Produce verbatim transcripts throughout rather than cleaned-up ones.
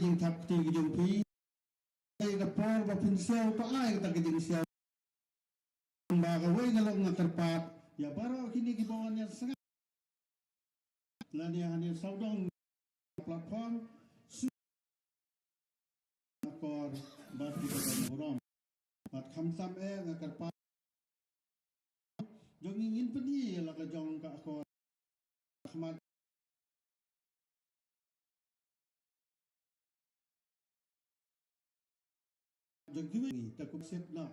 jingthap kti ki jong phi. Ai ka por ba phin siaw to ai kata ka jingsiaw. Ba kawei ka long nga kyrpad ïa baroh kine kiba wan ïa sngap lane hangne sawdong platform su akor bad kiba don burom. Bad khamtam eh nga kyrpad jong ngi ngin pyni ïa la ka jong ka akor. Khmat jong kiwei ngi ta kum sep na.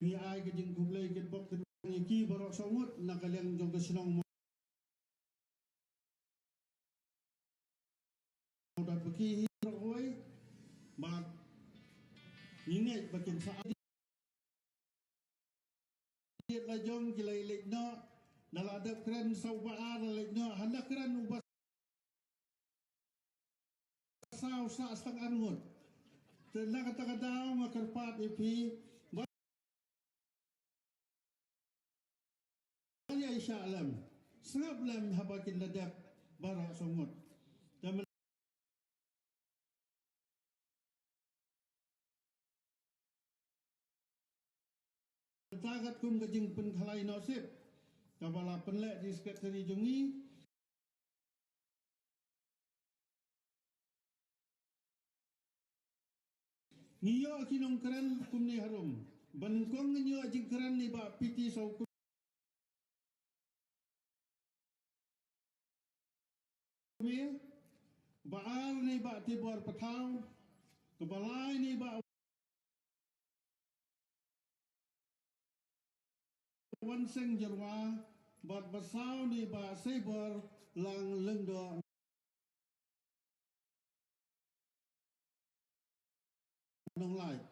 Ngi ai ka jingkhublei kyrpad ïa ki baroh saw ngut na ka liang jong ka shnong Mawdatbaki hi baroh kawei. Bad ngi ngeit ba kin sa ai la jong ki la leit noh, na la dep kren saw ba ar la leit noh, hana kren uba saw sa stang ar ngut. Te na kata ka daw nga kyrpad ïa phi ba ïa i shah lem, sngap lem haba kin la dep baroh saw ngut. Te mynta katkum ka jingpynkhalai noh sip kaba la pynleh da i secretary jong ngi. Ngi ïoh ki nongkren kumne harum. Ba nyngkong ngin ïoh jingkren na i Bah P T Sawkmie, ba ar na i Bah Tibor Pathaw, kaba lai na i Bah Wanseng Jyrwa, bad ba saw na i Bah Saibor Langlyngdoh Nonglait.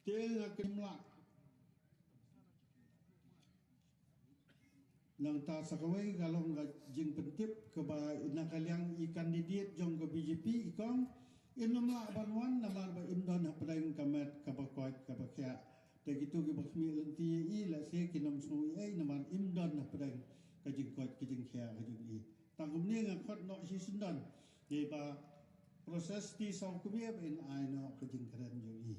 Te nga kynmaw nangta sa kawei ka long ka jingpyntip kaba na ka liang i candidate jong ka B J P i kong, im lah ban wan namar ba im don hapdeng ka met kaba koit kaba khiah. Te kito kiba khmih lynti ïa i lehse kin ym sngew ei ei namar im don hapdeng ka jingkoit ka jingkhiah ka jong i. Tang kumne nga khot noh shisyndon ïa i Bah Proses T Sawkmie ba in ai noh ka jingkren jong i.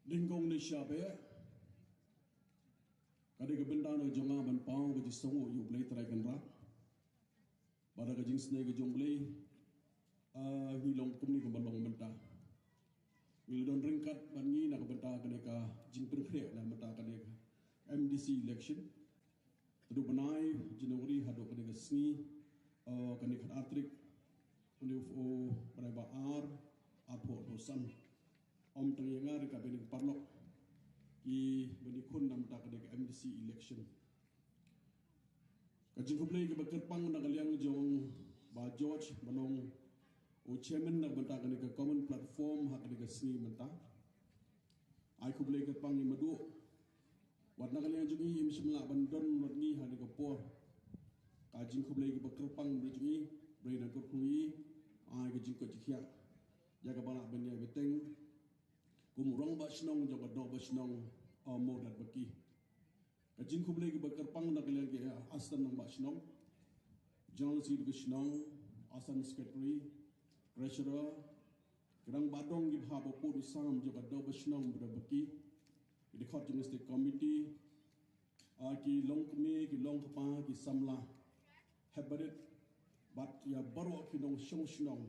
Nyngkong ne sha ba ka dei ka bynta na jong nga ban paw ka jingsngewnguh ïa U Blei Trai Kynrad. Bad da ka jingsnei ka jong U Blei, ah, ngi long kumne kumba long mynta. Ngi la don ryngkat bad ngi na ka bynta kane ka jingpynkhreh na ka bynta kane ka M D C election. Naduh bnai January haduh kane ka sngi, ah, kane ka khatar tarik, une u bnai ba ar, arphew arphew san. Ym tang ïa nga ryngkat bad ïa ki paralok kiba ngi khun na ka bynta kane ka M D C election. Ka jingkhublei kaba kyrpang na ka liang jong Bah George ba long u chairman na ka bynta kane ka common platform ha kane ka sngi mynta. Ai khublei kyrpang ïa i Maduh. Wat na ka liang jong i im shym lah ban don wat ngi ha kane ka por. Ka jingkhublei kaba kyrpang ba jong i, Blei un kyrkhu ïa i, ai ka jingkoit jingkhiah ïa kaba lah ban ïai bteng kum u rangbah shnong jong ka Dorbar Shnong Mawdatbaki. Ka jingkhublei kaba kyrpang na ka liang ki, ah, assistant rangbah shnong, general secretary ka shnong, assistant secretary, treasurer, ki rangbah dong kiba hap ban pud u sam jong ka Dorbar Shnong Mawdatbaki, ki dkhot jong ka state committee, ah, ki longkmie, ki longkpa, ki samla hep barit, bad ïa baroh ki nongshong shnong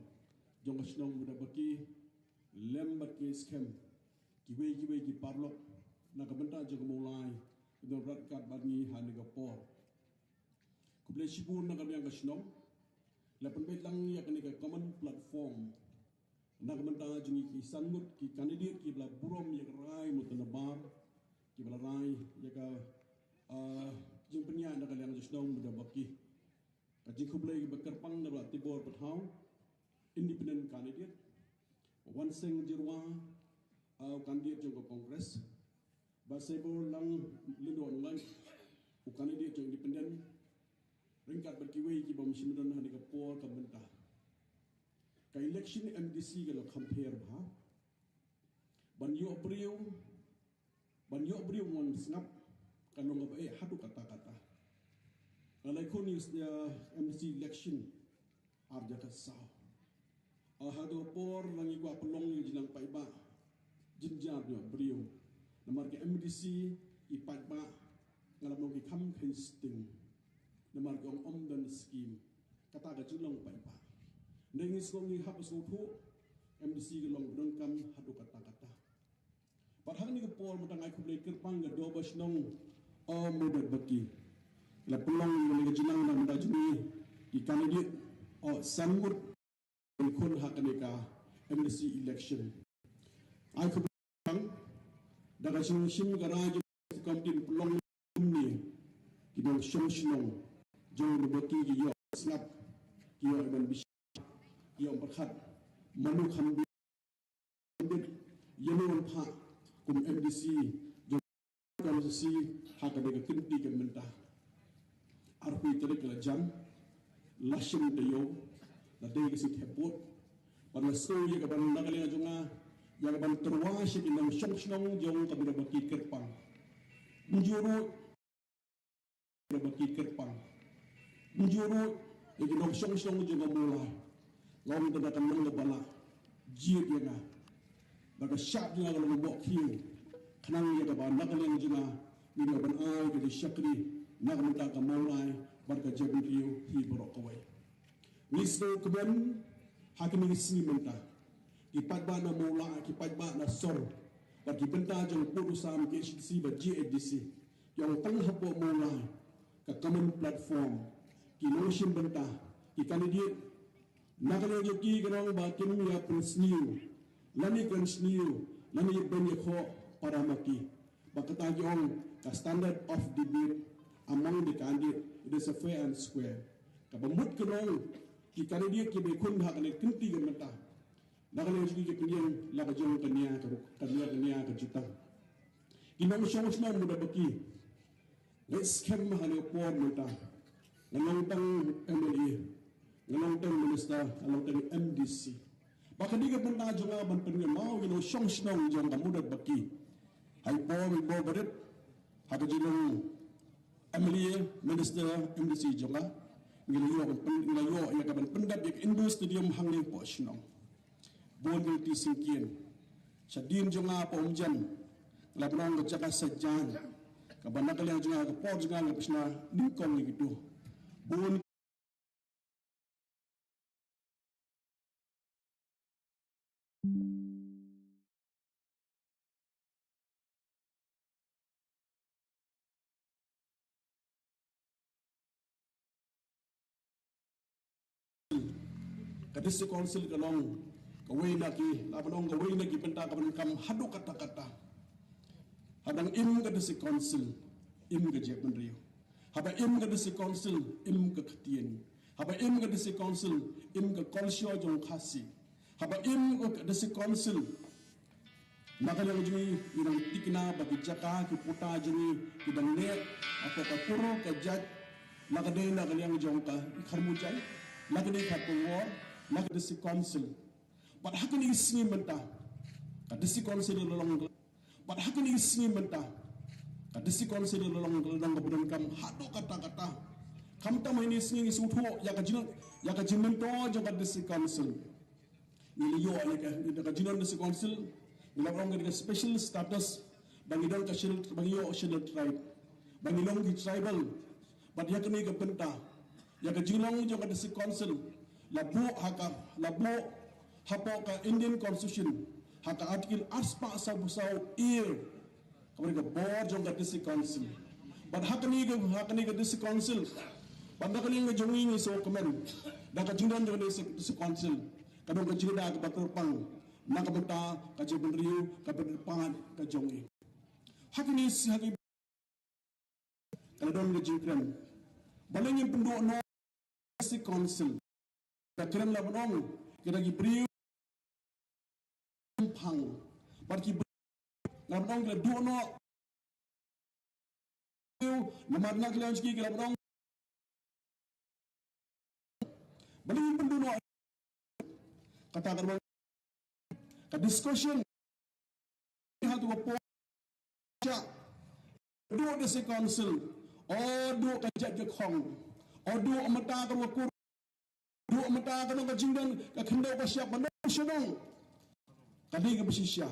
jong ka shnong Mawdatbaki, lem bad ki skhem, kiwei kiwei ki paralok na ka bynta jong ka Mawlai kiba don ryngkat bad ngi ha kane ka por. Khublei shibun na ka liang ka shnong. La pynbeit lang ïa kane ka common platform na ka bynta jong ngi ki san ngut ki candidate kiba la burom ïa ka rai mut na bar, kiba la rai ïa ka, ah, jingpynïaid na ka liang ka shnong Mawdatbaki. Ka Jingkhublei ba kyrpang na Bah Tibor Pathaw, independent candidate. Wanseng Jyrwa, uh, candidate jong ka Congress. Bah Saibor Lang Lyngdoh Nonglait, u candidate jong independent. Ryngkat bad kiwei ki bym shym don ha kane ka por ka mynta. Ka election M D C ka la compare bha. Ban ïoh briew, ban ïoh briew mon sngap, ka long kaba eh haduh katta katta. Nga la ïakhun ïa M D C election ar hajar khatsaw. Ha kata ka por la ngi kwah pynlong ïa ka jinglong paidbah jynjar ïa briew. Namar ka M D C i paidbah nga la ong ki kham kheiñ sting. Namar ki ong ym don skim. Kata ka jinglong paidbah. Ngi sngewthuh, ngi hap sngewthuh, M D C ka long ba donkam haduh katta katta. Bad ha kane ka por mynta nga ai khublei kyrpang ïa ka Dorbar Shnong, oh Mutdarbaki. La pynlong ïa kane ka jinglong na mynta jong ngi ki candidate, oh san ngut, ban khun ha kane ka M D C election. Ai khublei da ka jingshim ka Rajya Committee pynlong kumne ki nongshong shnong jong Mutdarbaki ki ïoh sngap, ki ïoh ban bishar, ki ïoh pyrkhat mano kham bit ïa no ban phah kum M D C jong constituency ha kane ka kynti ka mynta. Arphew tarik la jan, la shim taïew, la dei ka sngi thep vote. Bad nga sngew ïa ka ban na ka liang jong nga, ïa ka ban tyrwa sha ki nongshong shnong jong ka Mutdarbaki kyrpang. Mynjur ruh Mutdarbaki kyrpang. Mynjur ruh ïa ki nongshong shnong jong ka Mawlai. Long da ka nong ka bala. Jied ïa nga. Ba ka shad ïa nga ka long bok khiew. Khnang ïa ka ba na ka liang jong nga, ngi ban ai ka jingshakri na ka bynta ka Mawlai bad ka jaitbynriew hi baroh kawei. Ngi sngewkmen ha kine ki sngi mynta, ki paidbah na Mawlai, ki paidbah na Sor bad ki bynta jong Pud u Sam, K H A D C bad J H A D C, ki ong tang hapoh Mawlai ka common platform, ki nongshim bynta, ki candidate, na ka liang jong ki ka long ba kim ïa pynsniew lane pynsniew lane ïa beiñ ïa khoh para ma ki. Ba kata ki ong ka standard of debate among the candidate, it is a fair and square. Kaba mut ka long ki candidate kiba khun ha kane ka kynti ka mynta, na ka liang jong ki ki pynïeng la ka jong ka nia ka ruk, ka nia ka nia ka jutang. Ki nongshong shnong Mutdarbaki, nga skhem ha kane ka por mynta, nga long tang M L A, nga long tang minister, nga long tang M D C. Ba ka dei ka bynta jong nga ban pynkynmaw ïa ki nongshong shnong jong ka Mutdarbaki. Ha i por i bor barit, ha ka jinglong M L A, minister, M D C jong nga, ngi la ïoh ban pyn-, ngi la ïoh ïa ka ban pyndep ïa ka indoor stadium hangne hapoh shnong. Bun ki lynti syngkien. Shadien jong nga hapoh Umjan, la ban ong ka jaka sa jaiñ. Kaba na ka liang jong nga, ka por jong nga, nga pynshna nyngkong ïa kito. Bun Ka District Council ka long kawei na ki, la ban ong kawei na ki bynta kaba donkam haduh katta katta. Haba dang im ka District Council, im ka jaitbynriew. Haba im ka District Council, im ka ktien. Haba im ka District Council, im ka culture jong Khasi. Haba im ka District Council, na ka liang jong ngi, ngi dang tikna ba ki jaka ki puta jong ngi ki dang neh hapoh ka kur ka jait, na ka dei na ka liang jong ka Kharmujai, na ka dei ka Pungor, na ka District Council. Bad ha kine ki sngi mynta ka District Council la long, bad ha kine ki sngi mynta ka District Council la long, la long kaba donkam haduh katta katta. Khamtam ha kine ki sngi ngi sngewthuh ïa ka jing, ïa ka jingmyntoi jong ka District Council. Ngi la ïoh ïa ka, ïa ka jinglong District Council, ngi la ong ka special status, ba ngi don ka schedule, ba ngi ïoh schedule tribe, ba ngi long ki tribal. Bad ïa kane ka bynta, ïa ka jinglong jong ka District Council la buh ha ka, la buh hapoh ka Indian Constitution, ha ka Article arspah sawphew saw A. Kaba dei ka bor jong ka District Council. Bad ha kane ka, ha kane ka District Council, bad na ka liang ka jong ngi ngi sngewkmen da ka jingdon jong ka District, District Council, ka don ka jingda kaba kyrpang na ka bynta ka jaitbynriew, ka bynta ka jong ngi. Ha kine ki sngi, ha kine, ka la don ka jingkren. Balei ngim pynduh noh District Council. Ka kren la ban ong, kita ki briew phang. Bad ki briew la ban ong ki la duh noh. Namar na ki la ong ki la ban ong. Bad ki pynduh noh. Kata ka ka discussion ha tu ka por. Cha. Duh District Council. O duh ka jait ka khong. O duh mynta ka rukom. Duh mynta ka nong ka jingdon ka khyndew ka shyiap mynta shnong. Ka dei ka bashisha.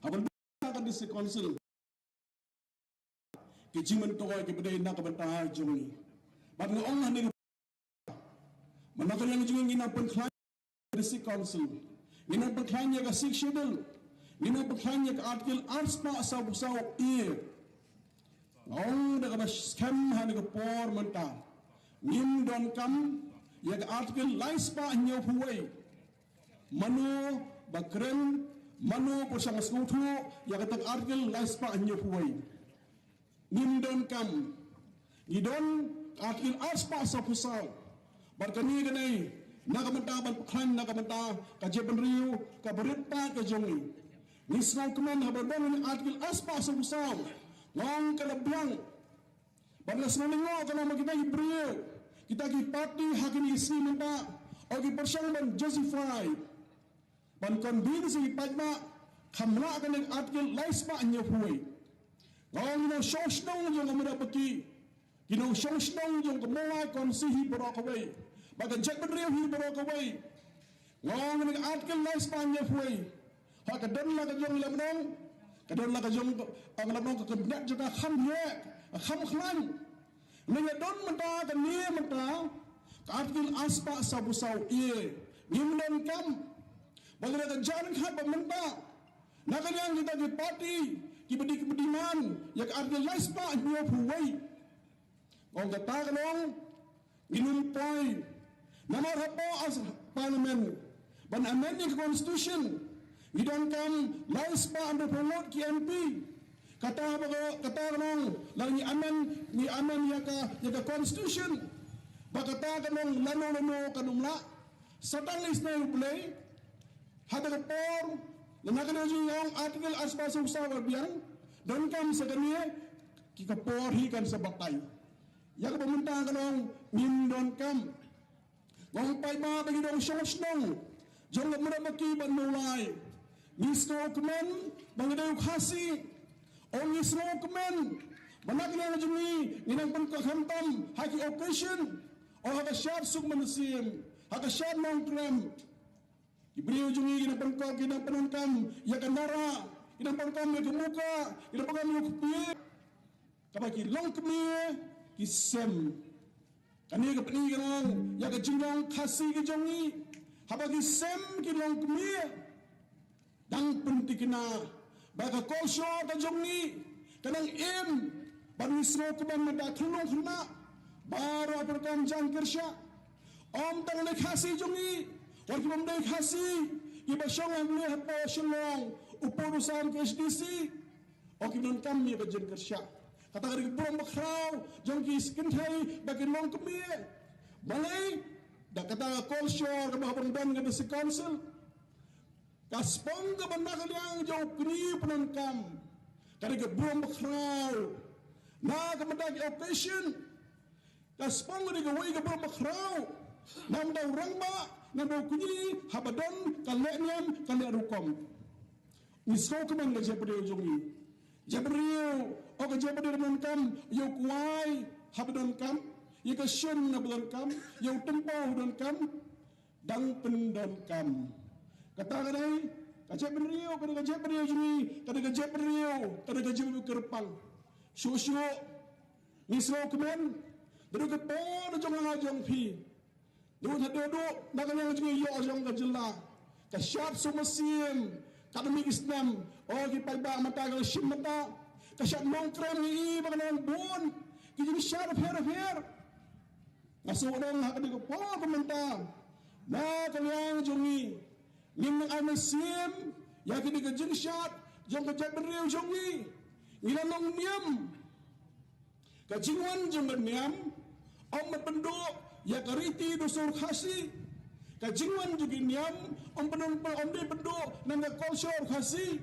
Haba duh ka District Council. Ki jingmyntoi ki ba dei na ka bynta jong ngi. Bad nga ong hangne, mynta ka liang jong ngi nang pynkhlaiñ District Council, ngi nang pynkhlaiñ ïa ka Sixth Schedule, ngi nang pynkhlaiñ ïa ka Article arspah sawphew saw A. Nga ong da kaba skhem ha kane ka por mynta, ngim donkam ïa ka Article laispah hynñiewphew wei. Mano ba kren, mano ba shang sngewthuh ïa kata ka Article laispah hynñiewphew wei. Ngim donkam. Ngi don Article arspah sawphew saw. Bad kane ka dei na ka bynta ban pynkhlaiñ na ka bynta ka jaitbynriew kaba rit paid ka jong ngi. Ngi sngewkmen haba don Article arspah sawphew saw. Nga ong ka la biang. Bad nga sngewlyngngoh ka long ba kita ki briew, kita ki party ha kine ki sngi mynta, o ki pyrshang ban justify, ban convince ïa ki paidbah, kham lah kane ka Article laispah hynñiewphew wei. Nga ong ki nongshong shnong jong ka Mawlai Baiki, ki nongshong shnong jong ka Mawlai Constituency hi baroh kawei, bad ka jaitbynriew hi baroh kawei. Nga ong kane ka Article laispah hynñiewphew wei. Ha ka don la ka jong la mynong, ka don la ka jong ka la mynong ka kyndat jong ka kham heh, ka kham khlaiñ. Ngi ïa don mynta kane mynta ka Article arspah sawphew saw A. Ngim donkam. Ba lada ka jan khat ba mynta na ka liang kita ki party ki ba dei ki ba demand ïa ka Article laispah hynñiewphew wei. Ong kata ka long, ngin ym poi. Namar hapoh as parliament ban amend ïa ka constitution, ngi donkam laispah hynriewphew ngut ki M P. Kata ba ka, kata ka long, la ngi amend, ngi amend ïa ka, ïa ka constitution. Ba kata ka long lano lano kan ym lah. Sa tang isnei U Blei. Hata ka por, la na kane jong ngi ong Article arspah sawphew saw ka biang, donkam sa kane, ki ka por hi kan sa batai. Ïa kaba mynta ka long, ngim donkam. Nga ong paidbah ba ngi nongshong shnong jong ka Mawlai Baiki bad Mawlai. Ngi sngewkmen ba ngi dei u Khasi. O ngi sngewkmen ba na kane jong ngi, ngi nang pynkoh khamtam ha ki occasion. O ha ka shad suk mynsiem, ha ka shad Nongkrem. Ki briew jong ngi ki nang pynkoh, ki nang pyndonkam ïa ka nara, ki nang pyndonkam ïa ka muka, ki nang pyndonkam ïa u kpie. Kaba ki longkmie ki sem. Kane ka pyni ka long ïa ka jinglong Khasi ka jong ngi. Haba ki sem ki longkmie, dang pynthikna ba ka culture ka jong ngi ka nang im. Ba ngi sngewkmen mynta khyllung khynnah baroh pyrkhat jingkyrshan. Ym tang lei Khasi jong ngi, wat ki bym dei Khasi, ki ba shong hangne hapoh Shillong, u pud u sam ka H D C. O ki donkam ïa ka jingkyrshan. Kata ka dei ka burom bakhraw jong ki kynthei ba ki longkmie. Balei? Da kata ka culture kaba haba don ka District Council. Ka spong kaba na ka liang jong u kñi u pyndonkam. Ka dei ka burom bakhraw. Na ka bynta ki occasion. Ka spong ka dei kawei ka burom bakhraw. Namar u rangbah, namar u kñi, haba don ka leh niam, ka leh rukom. Ngi sngewkmen ka jaitbynriew jong ngi. Jaitbynriew, o ka jaitbynriew donkam ïa u kwai haba donkam, ïa ka shun haba donkam, ïa u tympew haba donkam. Dang pyndonkam. Kata ka dei ka jaitbynriew, ka dei ka jaitbynriew jong ngi, ka dei ka jaitbynriew, ka dei ka jaitbynriew kyrpang. Shuh shuh ngi sngewkmen. Dei ka por jong nga jong phi. Dei haduh haduh na ka liang jong ngi ïoh jong ka jylla. Ka shad suk mynsiem, ka dei ki snem, o ki paidbah mynta ka shim mynta. Ka shad Nongkrem ngi i ba ka long bun ki jingshad pher pher. Nga shu ong ha kane ka por ka mynta, na ka liang jong ngi, ngim nang ai mynsiem ïa kane ka jingshad jong ka jaitbynriew jong ngi. Ngi la long niam. Ka jingwan jong ka niam, ym ban pynduh ïa ka riti dustur Khasi. Ka jingwan jong ki niam ym pynduh, ym dei pynduh na ka culture Khasi.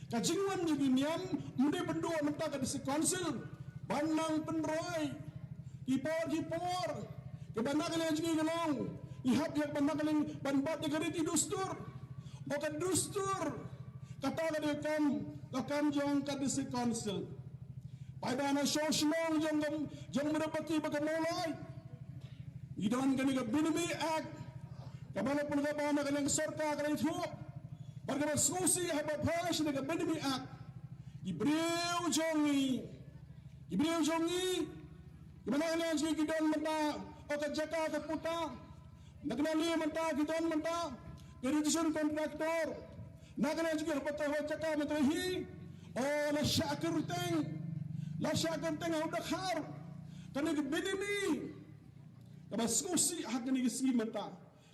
Ka jingwan jong ki niam ym dei pynduh na ka District Council. Ban nang pynroi ki por ki por, kaba na ka liang jong ngi ka long, ngi hap ïa kaba na ka liang ban bat ïa ka riti dustur. O ka dustur, kata ka dei ka kam, ka kam jong ka District Council. Paidbah na shong shnong jong ka, jong Mawlai, ngi don kane ka Benami Act, kaba la pynlong, kaba na ka liang sorkar ka la ïathuh. Bad kaba sngewsih haba phai sha ka Benami Act, ki briew jong ngi, ki briew jong ngi, kiba na ka liang jong ngi ki don mynta, o ka jaka ka puta. Na ka liang mynta ki don mynta ka registration contractor. Na ka liang jong ngi haba tang ha jaka mynta hi, o la shah kyrteng, la shah kyrteng ha u dkhar. Kane ka Benami, kaba sngewsih ha kane ka sngi mynta,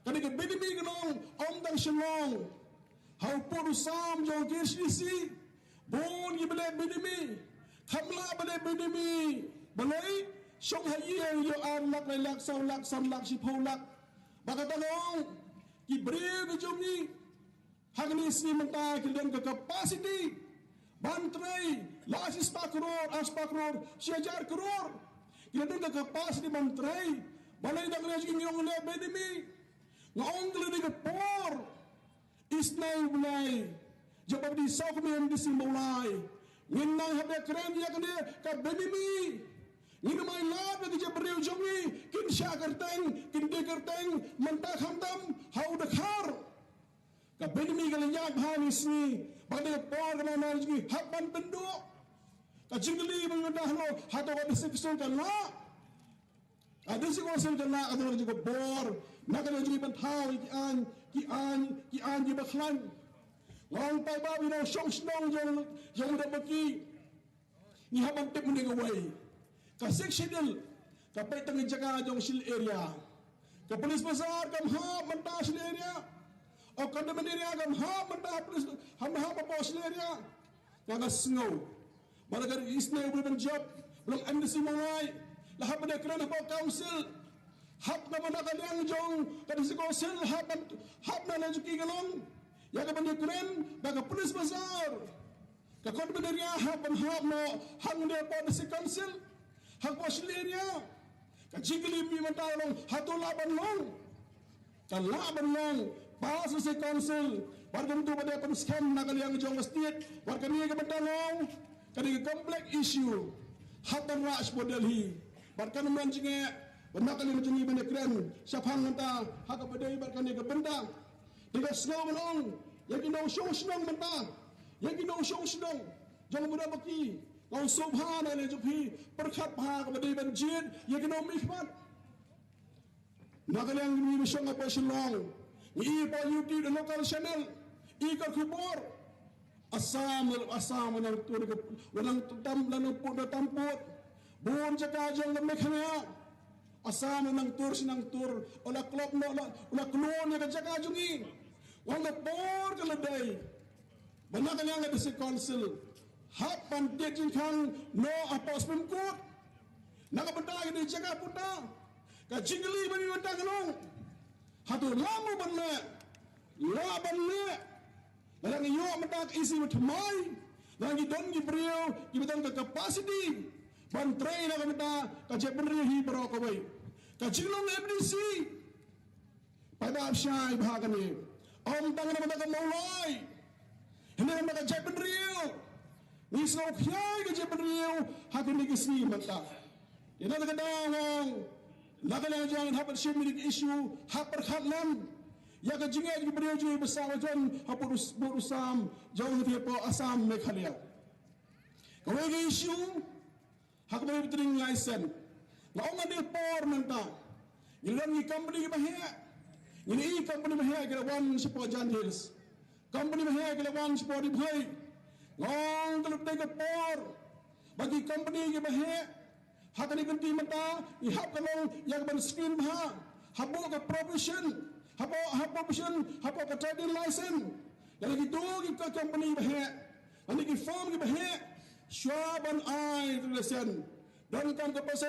kane ka Benami ka long ym tang sha Shillong. Ha u pud u sam jong K H A D C, bun kiba leh Benami, kham lah ba leh Benami, balei? Shong ha ïing ïoh ar lak, lai lak, saw lak, san lak, shiphew lak. Ba kata ka ong, ki briew ki jong ngi ha kane ka sngi mynta ki la don ka capacity ban trei, la shi spah klur, ar spah klur, shi hajar klur. Ki la don ka capacity ban trei. Balei? Na ka liang jong ngi ngi ong leh Benami. Nga ong ka la dei ka por isynei u Blei jong u Bah Pynthei Sawkmie, M D C Mawlai. Ngin nang hap ban kren ïa kane ka Benami. Ngin ym ai lad ba ki jaitbynriew jong ngi kin shah kyrteng, kin die kyrteng mynta khamtam ha u dkhar. Ka Benami ka la ïaid ha kane ka sngi, ba kane ka por ka la nang jong ngi hap ban pynduh. Ka jingkylli ba ngi wan da hano, hato ka District Council ka lah? Ka District Council ka lah, ka don ka bor na ka liang jong ngi ban thaw ïa ki aiñ, ki aiñ, ki aiñ kiba khlaiñ. Nga ong paidbah, ngi nongshong shnong jong, jong u Mawlai, ngi hap ban tip mynne kawei. Ka Sixth Schedule ka peit tang ïa ka jaka jong Shillong area. Ka Police Bazar kam hap mynta Shillong area. O, ka Condominium area kam hap mynta, police kam hap hapoh Shillong area. Nga sngew ba la ka isynei u Bah Jop, ba long M D C Mawlai, la hap ban ïakren hapoh council. Hap na ka liang jong ka District Council, hap ban, hap na la jong ki ka long ïa ka ban ïakren ba ka Police Bazar, ka Condominium area hap ban hap noh hangne hapoh District Council, hapoh Shillong area. Ka jingkylli mynta ka long, hato lah ban long? Ka lah ban long, pass District Council, bad kumta ba dei pynskhem na ka liang jong ka state. Bad kane ka bynta long, kane ka complex issue, hap ban rah shapoh Delhi. Bad kan ym don jingeh ba na ka liang jong ngi ban ïakren shaphang mynta ha kaba dei bad kane ka bynta. Te nga sngew ban ong ïa ki nongshong shnong mynta, ïa ki nongshong shnong jong u Mawlai, nga ong sngewbha na ka liang jong phi, pyrkhat bha kaba dei ban jied ïa ki nongmihkhmat. Na ka liang ngi ba shong hapoh Shillong, ngi i hapoh YouTube, the local channel, i ka khubor. Assam, Assam, u nang tur ka, u nang tam, u nang put, u nang tam put. Bun jaka jong ka Meghalaya, Assam u nang tur, shi nang tur. U la klop noh, u la, u la klon ïa ka jaka jong ngi. Wan ka por ka la dei ba na ka liang ka District Council hap ban tied jingkhang noh hapoh Supreme Court na ka bynta kine ki jaka puta. Ka jingkylli ba ngi mynta ka long, hato lah mo ban leh? Lah ban leh. Lada ngi ïoh mynta ka E C ba thymmai, lada ngi don ki briew kiba don ka capacity ban trei na ka bynta ka jaitbynriew hi baroh kawei. Ka jinglong M D C, paidbah, shai bha kane. Ym tang na ka bynta ka Mawlai, hynrei na ka bynta ka jaitbynriew. Ngi sngewkhia ïa ka jaitbynriew ha kine ki sngi mynta. Ïa na ka daw nga ong, na ka liang jong ngi hap ban shim ïa ki issue, hap pyrkhat lem ïa ka jingeh ki briew jong ngi ba saw ba jon ha pud u, pud u sam jong ngi hapoh Assam, Meghalaya. Kawei ka issue ha kaba ïa trading license. Nga ong, ha kane ka por mynta ngi la don ki company kiba heh, ngi la i company ba heh ki la wan shapoh Jaintia Hills, company ba heh ki la wan shapoh Ri Bhoi. Nga ong, ka la dei ka por ba ki company kiba heh ha kane ka kynti mynta, ngi hap ka long ïa ka ban screen bha hapoh ka provision, hapoh, hapoh provision, hapoh ka trading license. Ïa la kito ki company ba heh, lane ki firm kiba heh, shuwa ban ai license, donkam ka percent